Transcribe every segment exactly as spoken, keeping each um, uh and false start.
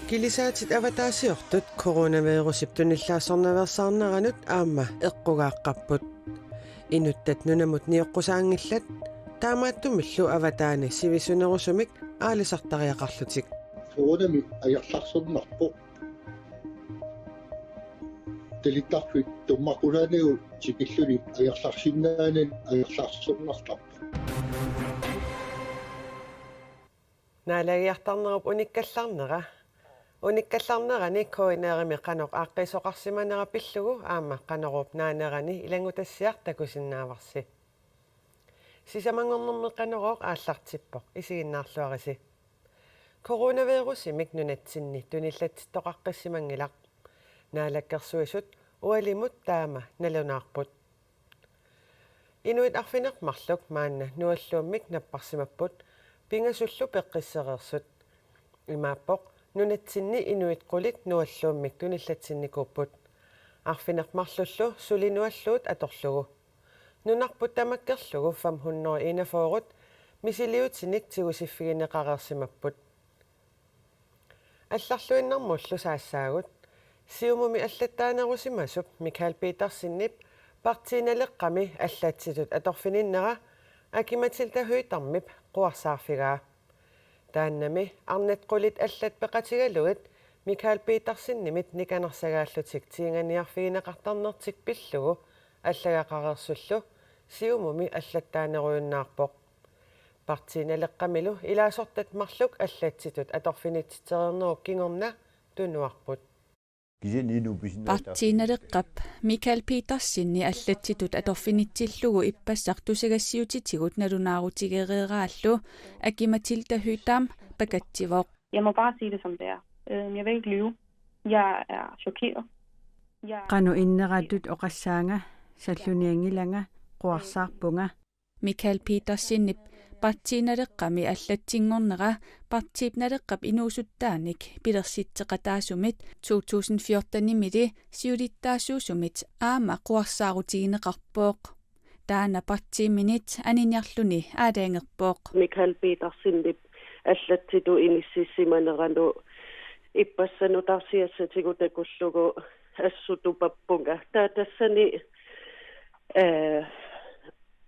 Kilisaatit avataasiortut coronavirusip tunillaassornaveersaarneranut aamma eqqugaaqqapput. Inuttat nunamut nioqqusaanngillat, taamaattumillu avataani sivisunerusumik aalisartariaqarlutik. Coronami angerlarsinnarpoq. Talittarfik tummaqulaanigu tikilluni angerlarsinnaanani angerlarsinnartarpoq. Naalagiartarnerup unikkallarnera. Unikkallarnerani K N R-imi qanoq aaqqiisoqarsimanera pillugu aamma Qanoruup naanerani ilanngutassiaq takusinnaavarsi. Sisamanngornermi Qanorooq aallartippoq, isiginnaarluarisi. Coronavirusimik nunatsinni tunillatsittoqaqqissimanngilaq. Naalakkersuisut ualimut taama nalunaarput. Inuit arfineq-marluk maanna Nualluummik napparsimapput, pingasullu peqqissereersut. Imaappoq nunatsinni inuit qulit Nualluummik tunillatsinnikuupput. Arfineq-marlullu suli Nualluut atorlugu. Nunarput tamakkerlugu fem hundrede enogfyrre misiliutinik tigusiffigineqareersimapput. Allarluinnarmullu saassaagut. Siumumi allattaanerusimasup Michael Petersenip Partii Naleqqami allatsitut atorfininnera Aki-Matilda Høeghtamip quersaarfigaa. Taannami arnat qulit allat peqatigalugit Michael Petersenimit nikanarsagaallutik tiinganiarfigineqartarnertik pillugu allagaqareersullu Siumumi allattaanerujunnaarpoq. Partii Naleqqamilu ilaasortat marluk allatsitut atorfinitsitsereernerup kingorna tunuarput. Kisianni inuup pisinnaatitaaffii. Partii Naleqqap Michael Petersenip allatsitut atorfinitsillugu ippassaq tusagassiutitigut nalunaarutigereeraallu Aki-Matilda Høeghtam pakatsivoq. Jeg må bare sige det, som det er. Øhm, jeg vil ikke lyve. Jeg er chokeret. Jeg Qanoq inneratut oqassaanga, sallunianngilanga, quersaarpunga. Michael Petersenip Partii Naleqqami allatsinngornera Partiip Naleqqap inuusuttaanik pilersitseqataasumit to tusind fjortenimili siulittaasuusumit aamma quersaarutigineqarpoq. Taanna partiiminit aniniarluni aalajangerpoq. Michael Petersenip allatsitut inississimanerani ippassanut taarsiassatigut takullugu assut tupappunga. Taava tassani, eh,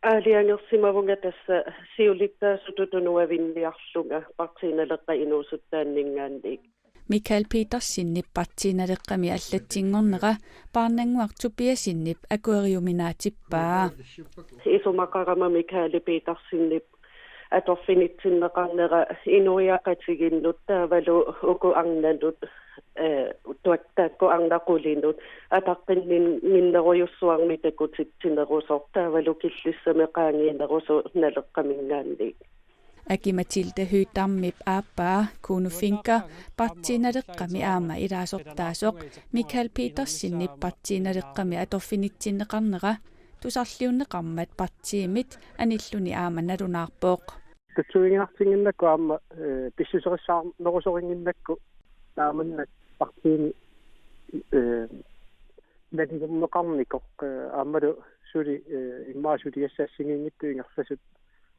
aalajangersimavunga tassa siulittaasutut tunuavinniarlunga Partii Naleqqap inuusuttaanninngaanniit. Michael Petersenip Partii Naleqqami allatsinngornera Paarnannguaq Tobiassenip akueriuminaatippaa. Isumaqarama Michael Petersenip atorfinitsinneqarnera inuiaqatigiinnut taavalu uku arnanut, eh, tuak-, taakku arnat qulinut ataqqinninnerujussuarmik takutitsinerusoq taavalu killissami qaangiinerusoq Naleqqaminngaanniit. Aki-Matilda Høeghtamip aappaa Kuno Fencker Partii Naleqqami aamma ilaasortaasoq Michael Petersenip Partii Naleqqami atorfinitsinneqarnera tusarliunneqarmat partiimit anilluni aamma nalunaarpoq. Tatsuiginartinnginnakku aamma, eh, pissuserissaarnerusorinnginnakku taamannak partiimi, eh, nalilerneqarnikoq, eh, aammalu suli, eh, immaqa suliassat assigiinngitsut ingerlasut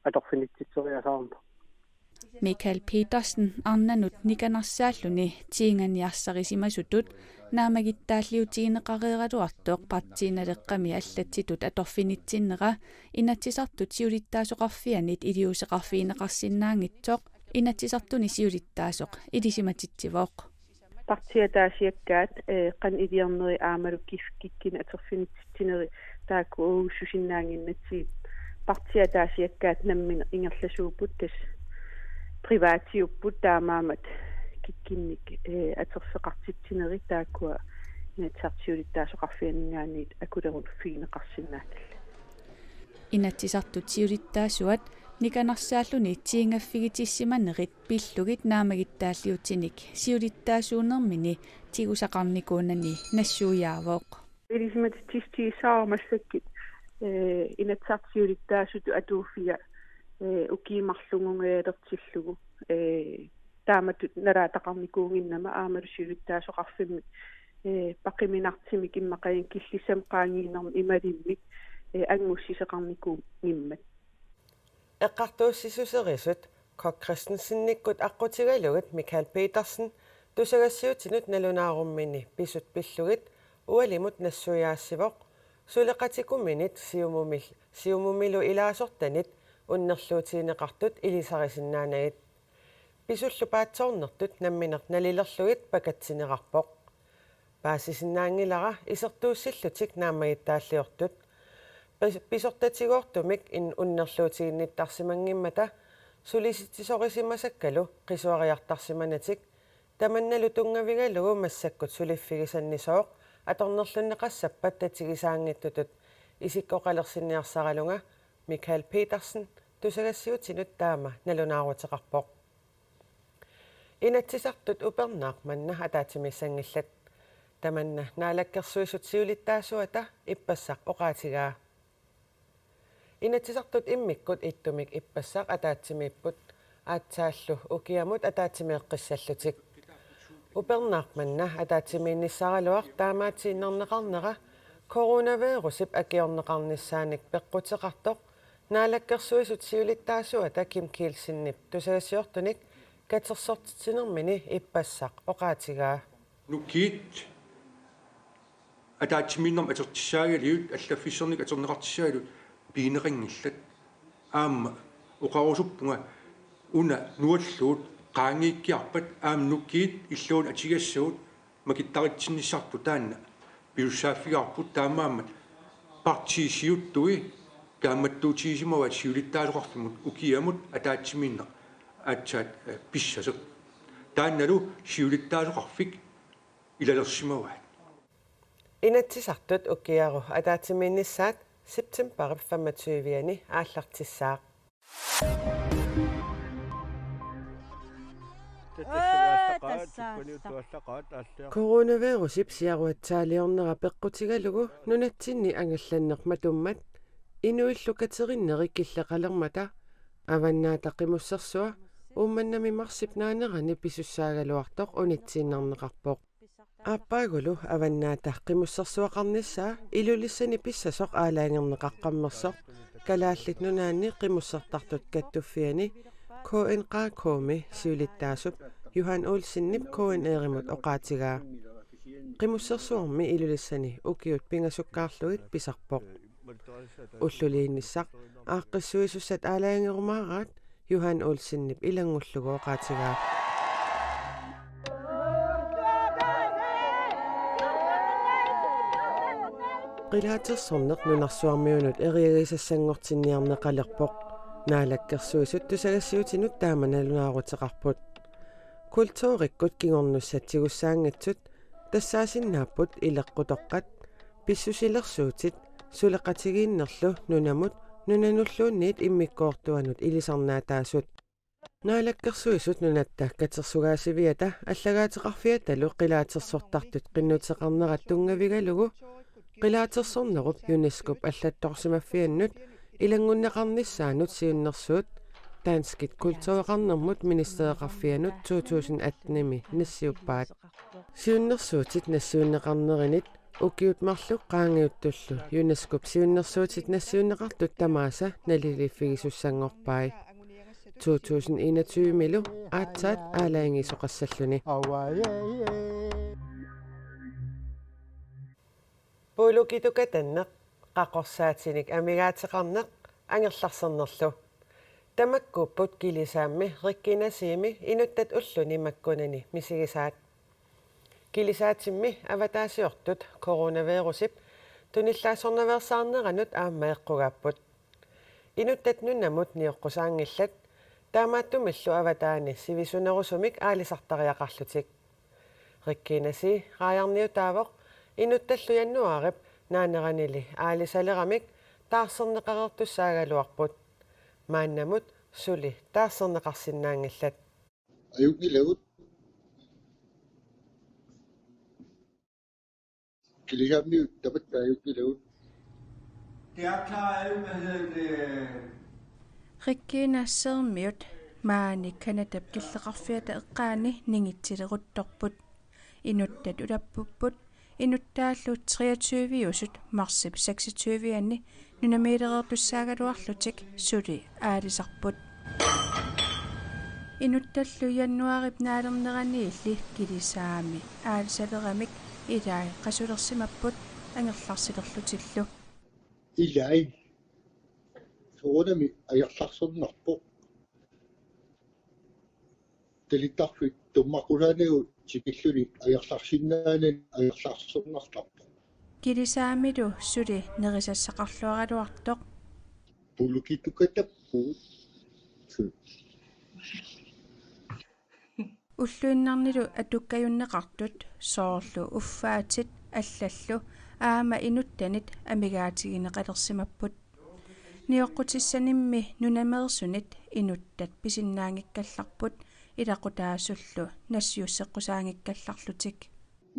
atorfinitsitseriasaarneq. Michael Petersen arnanut nikanarsaalluni tiinganiarsarisimasutut naammagittaalliutigineqareeraluartoq Partii Naleqqami allatsitut atorfinitsinnera Inatsisartut siulittaasoqarfiannit iliuuseqarfigineqarsinnaanngitsoq Inatsisartuni siulittaasoq ilisimatitsivoq. Partiit ataasiakkaat, eh, qanoq iliorneri aammalu kif-, kikkunnit atorfinitsitsineri taakku uagutsinnut susinnaannginnatsigit. Partiit ataasiakkaat nammineq ingerlasuupput, tassa privaatiupput, taamaammat kikkunnit, eh, atorfeqartitsineri taakkua Inatsisartut siulittaasoqarfianninngaanniit akuleruffigineqarsinnaanngillat. Inatsisartut siulittaasuat nikanarsaalluni tiingaffigitissimanerit pillugit naammagittaalliutinik siulittaasuunermini tigusaqarnikuunani nassuiaavoq. Ilisimatitsissutigissavarput massakkut, eh, Inatsisartut siulittaasutut atuuffia, eh, ukiut marlunngunngajalertillugu, eh, taamatut nalaataqarnikuunnginnama aammalu siulittaasoqarfimmi, eh, paqiminartumik immaqaluunniit killissami qaangiinermi imaluunniit, eh, angussisoqarnikuunngimmat. Eqqartuussissuserisut Koch Christensenikkut aqqutigalugit Michael Petersen tusagassiutinut nalunaarummini pisut pillugit ualimut nassuiaassivoq suleqatikuminit Siumumil-, Siumumilu ilaasortanit unnerluutigineqartut ilisarisinnaanagit. Pisullu paatsoornertut nammineq nalilerlugit pakatsineqarpoq. Paasisinnaanngilara isertuussillutik naammagittaalliortut. Pis-, pisortatigoortumik in-, unnerluutiginnittarsimanngimmata sulisitsisorisimasakkalu qisuariartarsimanatik, tamannalu tunngavigalugu massakkut suliffigisannisooq atornerlunneqassappat tatigisaanngitsutut isikkoqalersinniarsaralunga Michael Petersen tusagassiutinut taama nalunaaruteqarpoq. Inatsisartut upernaaq manna ataatsimiissanngillat. Tamanna Naalakkersuisut siulittaasuata ippassaq oqaatigaa. Inatsisartut immikkut ittumik ippassaq ataatsimiipput, aatsaallu ukiamut ataatsimeeqqissallutik. Upernaaq manna ataatsimiinnissaraluaq taamaatiinnarneqarnera coronavirusip akiorneqarnissaanik peqquteqartoq Naalakkersuisut siulittaasuata Kim Kielsenip tusagassiortunik katersortitsinermini ippassaq oqaatigaa. Nukiit ataatsimiinnermut atortussaagaluit, allaffissornikkut atorneqartussaagaluit pineqanngillat. Aamma oqarusuppunga una nualluut qaangiikkiarpat aamma nukiit illuun atigassagut makittaritsinnissarput taanna pisussaaffigaarput, taamaammat partiit siuttui kaammattuutigisimavaat siulittaasoqarfimmut ukiamut ataatsimiinneq aatsaat, eh, pissasoq. Taannalu siulittaasoqarfik ilalersimavaat. Inatsisartut ukiaru ataatsimiinnissaat septembarip femogtyve-ani aallartissaaq. Coronavirusip siaruatsaaliornera peqqutigalugu nunatsinni angallanneq matummat inuillu katerinneri killeqalermata Avannaata Qimussersua Uummannami marsip naanerani pisussaagaluartoq unitsiinnarneqarpoq. Aappaagulu Avannaata Qimussersuaqarnissaa Ilulissani pissasoq aalajangerneqaqqammersoq Kalaallit Nunaanni Qimussertartut Kattuffianni K N Q K-mi siulittaasup Johan Olsenip K N R-imut oqaatigaa. Qimussersuarmi Ilulissani ukiut pingasukkaarlugit pisarpoq. Ulluliinnissaq aaqqissuisussat aalajangerumaaraat Johan Olsenip ilanngullugu oqaatigaa. Qilaatersorneq nunarsuarmiunut eriagisassanngortinniarneqalerpoq. Naalakkersuisut tusagassiutinut taama nalunaaruteqarput. Kulturikkut kingornussat tigussaanngitsut tassaasinnaapput ileqqutoqqat, pissusilersuutit, suleqatigiinnerlu nunamut nunanulluunniit immikkoortuanut ilisarnaataasut. Naalakkersuisut Nunatta Katersugaasiviata allagaateqarfiatalu qilaatersortartut qinnuteqarnerat tunngavigalugu qilaatersornerup UNESCO-p allattorsimaffiannut ilanngunneqarnissaanut siunnersuut danskit kultureqarnermut ministereqarfianut to tusind atten-imi nassiuppaat. Siunnersuutit nassiunneqarnerinit ukiut marluk qaangiuttullu UNESCO-p siunnersuutit nassiunneqartut tamaasa naliliiffigisussanngorpai. To tusind enogtyve-milu aatsaat aalajangiisoqassalluni. Puulukitukatanneq, qaqorsaatinik amigaateqarneq angerlarsernerlu. Tamakkuupput Kilisaammi Rikkinasiimi inuttat ulluni makkunani misigisaat. Kilisaatimmi avataasiortut coronavirusip tunillaassornaveersaarneranut aamma eqqugaapput. Inuttat nunamut nioqqusaanngillat, taamaattumillu avataani sivisunerusumik aalisartariaqarlutik. Rikkinasi raajarniutaavoq inuttallu januaarip naaneranili aalisaleramik taarserneqareertussaagaluarput. Maannamut suli taarserneqarsinnaanngillat. Ajunngilagut. Kilisaammiut tamatta ajunngilagut. Rikkiinassermiut maani Canadap killeqarfiata eqqaani ningitsileruttorput. Inuttat ulappupput, inuttaallu treogtyve-usut marsip seksogtyve-anni Nunamiilereertussaagaluarlutik suli aalisarput. Inuttallu januaarip naalerneraniilli kilisaami aalisaleramik ilai qasulersimapput angerlarsilerlutillu. Ilai soorunami angerlarsornarpoq. Talittarfik tummaqqusaanagu tikilluni angerlarsinnaanani angerlarsornartarpoq. Kilisaamilu suli nerisassaqarluaraluartoq. Pulukitukattapput. Ulluinnarnilu atukkajunneqartut soorlu uffaatit allallu aamma inuttanit amigaatigineqalersimapput. Nioqqutissanimmi nunameersunit inuttat pisinnaanngikkallarput ilaqutaasullu nassiusseqqusaanngikkallarlutik.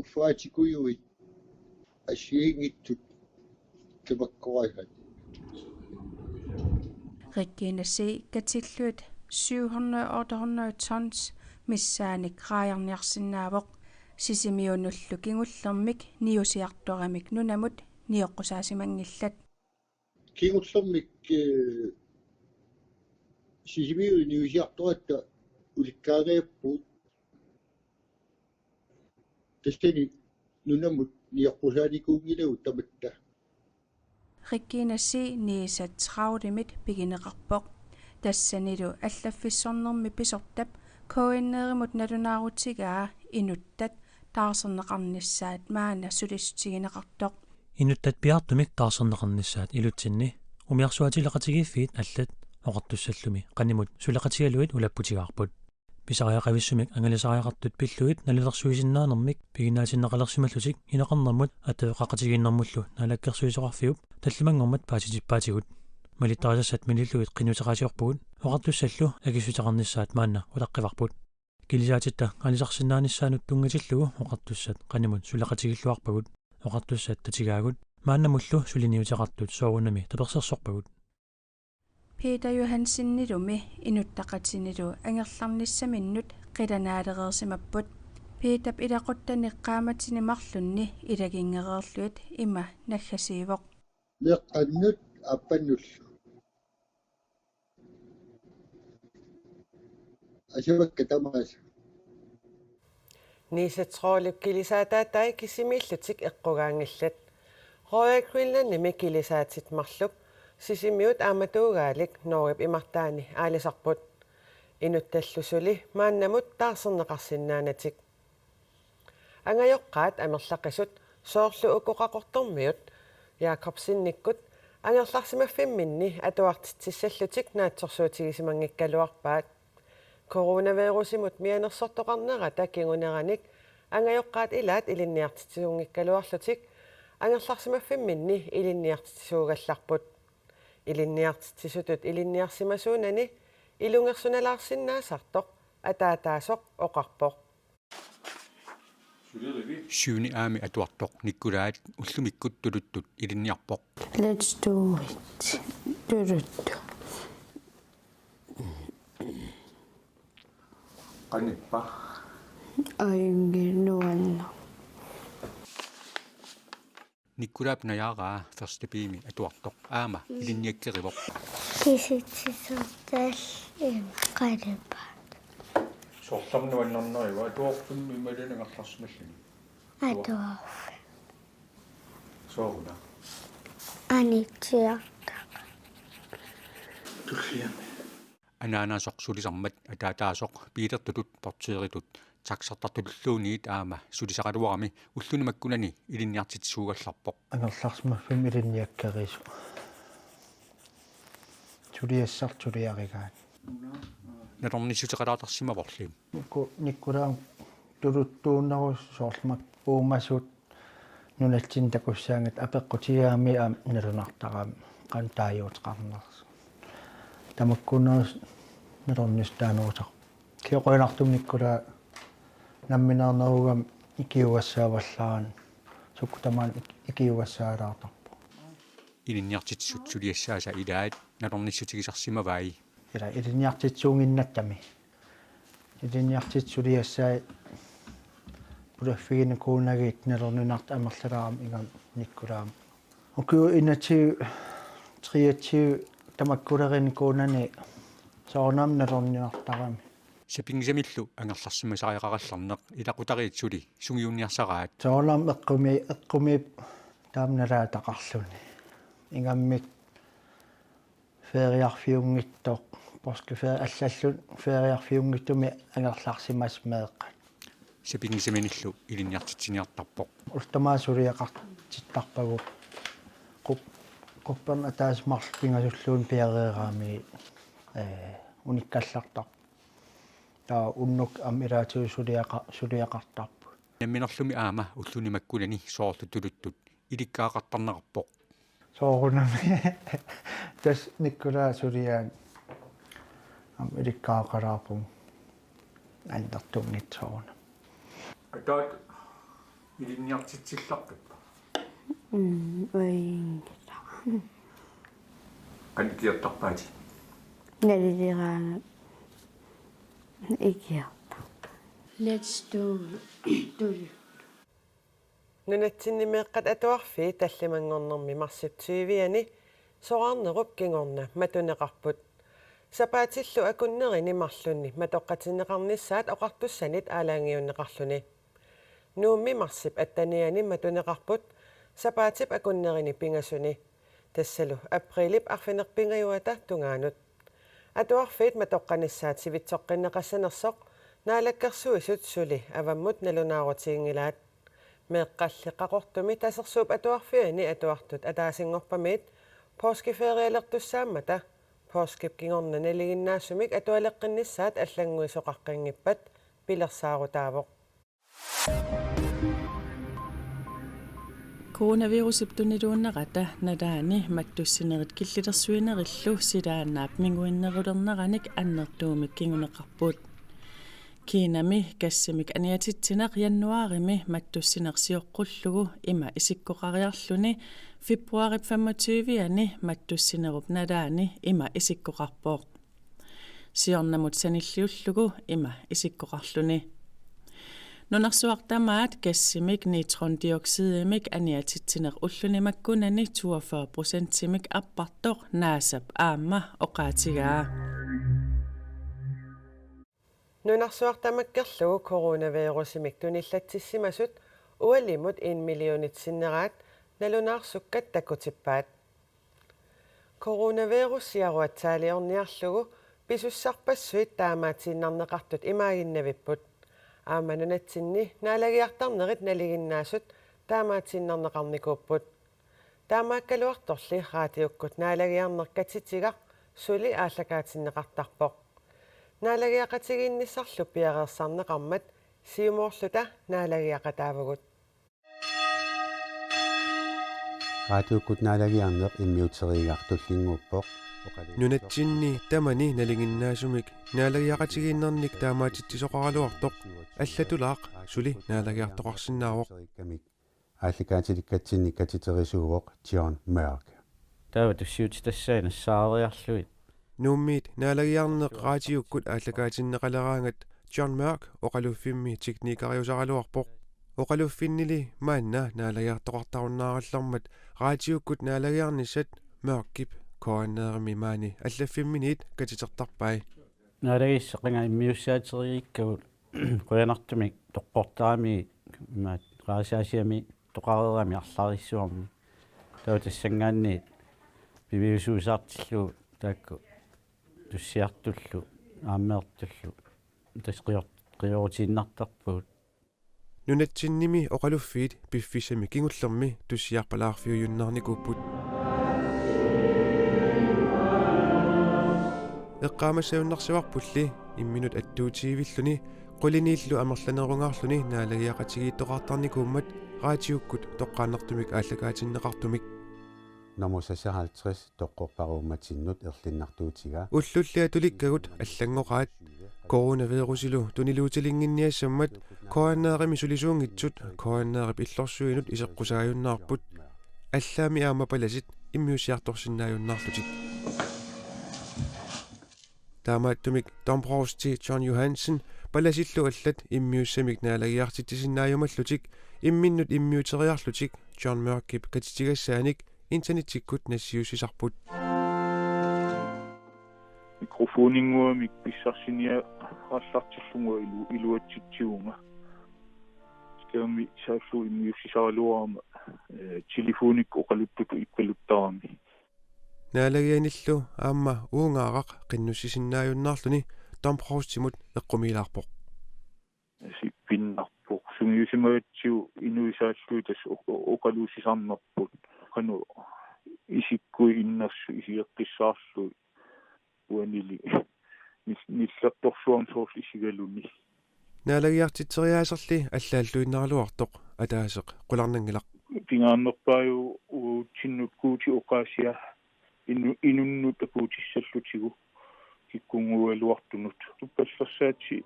Uffaatikujuit assigiinngitsut tamakkoraasat. Regina C. katillugit syv hundrede otte hundrede tons missaanik raajarniarsinnaavoq. Sisimiunullu kingullermik niusiartoramik nunamut nioqqusaasimanngilat. Kingullermik, eh, Sisimiut niusiartoratta ulikkaariapput. Tassani nunamut nioqqusaanikuunngilagut tamatta. Regina C. niisa travlimit pigineqarpoq. Tassanilu allaffissornermi pisortap K N R-imut nalunaarutigaa inuttat taarserneqarnissaat maanna sulissutigineqartoq. Inuttat piaartumik taarserneqarnissaat ilutsinni umiarsuaatileqatigiiffiit allat Oqartussallumi qanimut suleqatigalugit ulapputigaarput. Pisariaqavissumik angalasariaqartut pillugit nalilersuisinnaanermik piginaatinneqalersimallutik ineqarnermut attaveqaqatigiinnermullu Naalakkersuisoqarfiup tallimanngormat paasitippaatigut. Malittarisassat malillugit qinnuteqaasiorpugut, Oqartussallu akissuteqarnissaat maanna utaqqivarput. Kilisaatitta aalisarsinnaanissaanut tunngatillugu Oqartussat qanimut suleqatigilluarpagut. Oqartussat tatigaagut maannamullu suliniuteqartut soorunami tapersersorpagut. Peter Johansenilumi inuttaqatinilu angerlarnissaminnut qilanaalereersimapput. Peterip ilaquttani qaammatini marlunni ilaginngereerlugit ima naggasiivoq. Meeqqannut aappannullu. Asavakka tamaasa. Niisa travlip kilisaataatai kisimiillutik eqqugaanngillat. Royal Greenlandimi kilisaatit marluk Sisimiut aammatuugaalik Norgep imartaani aalisarput. Inuttallu suli maannamut taarserneqarsinnaanatik. Angajoqqaat amerlaqisut soorlu uku Qaqortormiut Jakobsenikkut angerlarsimaffimminni atuartitsissallutik naatsorsuutigisimanngikkaluarpaat. Coronavirusimut mianersortoqarnerata kinguneranik angajoqqaat ilaat ilinniartitsisuunngikkaluarlutik angerlarsimaffimminni ilinniartitsisuugallarput. Ilinniartitsisutut ilinniarsimasuunani ilungersunalaarsinnaasartoq ataataasoq oqarpoq. Syvende A-mi atuartoq Nikolai ullumikkut tuluttut ilinniarpoq. Let's do it. Tuluttut. Qanippa? Ajunngilaq nuanneq. Nikolaip najaaraa første B-mi atuartoq aamma ilinniakkerivoq. Kisitsisutut ima qalipaat. Soorlu nuannerneruva atuarfimmi imaluunniit angerlarsimalluni? Atuarfimmi. Sooruna? Anitsiartaq. Tulliani. Anaanaasoq sulisarmat ataataasoq biilertutut, portøritut, taxartartutulluunniit aamma sulisaraluarami ulluni makkunani ilinniartitsisuugallarpoq. Angerlarsimaffimmi ilinniakkerisoq. Suliassartik suliarigaanni. Nalornissuteqalaartarsimavorli. Uku Nikolaip tuluttuunnerusoq soorlu makku uumasut nunatsinni takussaanngitsut apeqqutigaangami aamma nalunartarami qanoq taaguuteqarnersoq. Tamakkuunerusoq nalornissutaanerusarpoq. Kioqquinartumik Nikolai nammineernerugami ikiugassaavallaarani sukkut tamaani ik-, ikiugassaalaartarpoq. Ilinniartitsisut suliassaasa ilaat nalornissutigisarsimavai. Ila ilinniartitsisuunnginnattami. Ilinniartitsisut suliassai pulaffiginikuunagu nalorninartut amerlalaarami igami Nikolai. Ukiut enogtyve Treogtyve tamakkulerini kuunani soorunami nalorninartarami. Sapinngisamillu angerlarsimasariaqarallarneq ilaqutariit suli sungiunniarsaraat. Soorunami eqqumi-, eqqumiippoq taama nalaataqarluni. Ingammik feriarfiunngitsoq, påskeferi-, allallu feriarfiunngitsumi angerlarsimasut meeqqat. Sapinngisaminillu ilinniartitsiniartarpoq. Ullut tamaasa suliaqartittarpagut. Qup-, qupperneq ataaseq marluk pingasulluunniit piareeraanni, ee, unikkallartarpoq. Taava unnuk aamma ilaatigut suliaqa-, suliaqartarput. Namminerlumi aamma ulluni makkunani soorlu tuluttut ilikkagaqartarneqarpoq. Soorunami. Tassa Nikolai suliaanni aamma ilikkagaqalaarpunga annertunngitsoq soorunami. Ataata ilinniartitsillarpippa? Mm, uinngilaq. Qanoq ikiortarpaatit? Nalileraangat ikiortarpara. Let's do, do. Nunatsinni meeqqat atuarfiit tallimanngornermi marsip tyviani soraarnerup kingorna matuneqarput. Sapaatillu akunnerini marlunni matoqqatinneqarnissaat oqartussanit aalajangiunneqarluni. Nuummi marsip atteniani matuneqarput sapaatip akunnerini pingasuni. Tassalu aprilip arfineq-pingajuata tungaanut. Atuarfiit matoqqanissaat sivitsoqqinneqassanersoq Naalakkersuisut suli avammut nalunaarutiginngilaat. Meeqqalli Qaqortumi Tasersuup Atuarfiani atuartut ataasinngorpamiit påskeferialertussaammata påskip kingorna nalinginnaasumik atualeqqinnissaat allannguisoqaqqinngippat pilersaarutaavoq. Coronavirusip tuniluunnerata nalaani mattussinerit killilersuinerillu silaannaap minguinnerulerneranik annertuumik kinguneqarput. Kinami gassimik aniatitsineq januaarimi mattussineq sioqqullugu ima isikkoqariarluni februaarip femogtyve-ani mattussinerup nalaani ima isikkoqarpoq. Siornamut sanilliullugu ima isikkoqarluni. Nunarsuaq tamaat gassimik nitrondioksidimik aniatitsineq ulluni makkunani toogfyrre procentimik appartoq NASAp aamma oqaatigaa. Nunarsuaq tamakkerlugu coronavirusimik tunillatsissimasut ualimut en millionit sinneraat nalunaarsukkat takutippaat. Coronavirusiaruatsaaliorniarlugu pisussarpassuit taamaatiinnarneqartut imaaginnavipput. Aamma nunatsinni naalagiartarnerit nalinginnaasut taamaatiinnarneqarnikuupput. Taamaakkaluartorli raatiukkut naalagiarneq katitigaq suli aallakaatinneqartarpoq. Naalagiaqatigiinnissarlu piareersarneqarmat siumoorluta naalagiaqataavugut. Raatiukkut naalagiarneq immiuteriigaq tullinnguuppoq. Nunatsinni tamani nalinginnaasumik naalagiaqatigiinnernik taamaatitsisoqaraluartoq allatulaaq suli naalagiartoqarsinnaavoq. Aallakaatilikkatsinnik katiterisuuvoq John Mørk. Taava tussiutitassaat nassaariarlugit. Nuummiit naalagiarneq raatiukkut aallakaatinneqaleraangat John Mørk oqaluffimmi teknikeriusaraluarpoq. Oqaluffinnili maanna naalagiartoqartarunnaarallarmat raatiukkut naalagiarnissat Mørkip K N R-imi maani allaffimminit katitertarpai. Naalagissaq qanga immiussaateriikkagut qujanartumik toqqortaramigit imaat qarasaasiami toqareerami arlalissuarmi. Taava tassanngaanniit piviusuusaartillugu taakku tussiartullu aammeertullu tassa qior-, qiorutiinnartarpugut. Nunatsinnimi oqaluffiit piffissami kingullermi tussiarpalaarfiujunnaarnikuupput. Eqqaamassagunarsivarpulli imminut attuutivilluni quliniillu amerlanerungaarluni naalagiaqatigiittoqartarnikuummat raatiukkut toqqaannartumik aallakaatinneqartumik. Nummer seksoghalvtreds toqqorparuummatinnut erlinnartuutigaa. Ullulli atulikkagut allanngoraat. Coronavirusilu tuniluutilinnginniassammat K N R-imi sulisuunngitsut K N R-ip illorsuinut iseqqusaajunnaarput. Allaammi aamma palasit immiussiartorsinnaajunnaarlutik. Taamaattumik domprovsti John Johansen palasillu allat immiussamik naalagiartitsisinnaajumallutik imminnut immiuteriarlutik John Mørkip katitigassaanik internettikkut nassiussisarput. Mikrofoninguamik pissarsiniarallartillugu ilu-, iluatsitsivunga. Skærmi saallu immiussisaraluarama, eh, telefonikkut oqaluttutut ippaluttaarami. Naalagianillu aamma uungaaraq qinnussisinnaajunnaarluni Domproustimut eqqumiilaarpoq. Sipinnarpoq sungiusimagatsigu inuit saallugit tassa o-, o-, oqaluussisarnerput. Qanoq isikkuit innersut isigeqqissaarlugit uanili nil-, nillertorsuarmik soorlu isigaluni. Naalagiartitseriaaserli allaalluinnaraluartoq ataaseq qularnanngilaq. Pingaarnerpaajuvoq uatsinnut Guutip oqaasia inu-, inunnut akuutissallutigu kikkunnguugaluartunut. Tupallersaatsi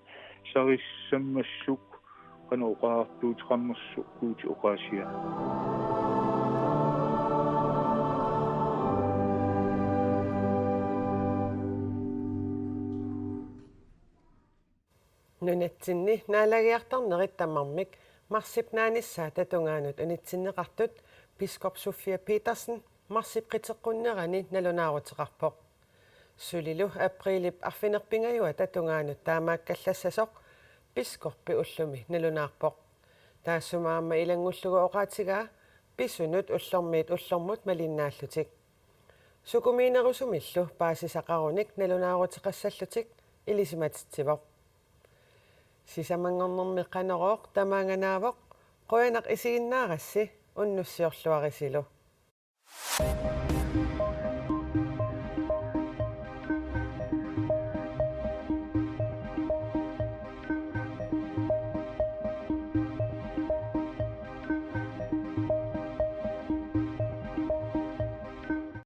sarissammassuk qanoq oqariartuuteqarnersoq Guutip oqaasia. Nunatsinni naalagiartarnerit tamarmik marsip naanissaata tungaanut unitsinneqartut biskop Sofia Petersen marsip qiteqqunnerani nalunaaruteqarpoq. Sulilu apriilip arfineq-pingajuata tungaanut taamaakkallassasoq biskoppi ullumi nalunaarpoq. Taassuma aamma ilanngullugu oqaatigaa pisunut ullormiit ullormut malinnaallutik. Sukumiinerusumillu paasisaqarunik nalunaaruteqassallutik ilisimatitsivoq. Sisamanngornermi Qanorooq tamaanga naavoq, qujanaq isiginnaarassi, unnussiorluarisilu.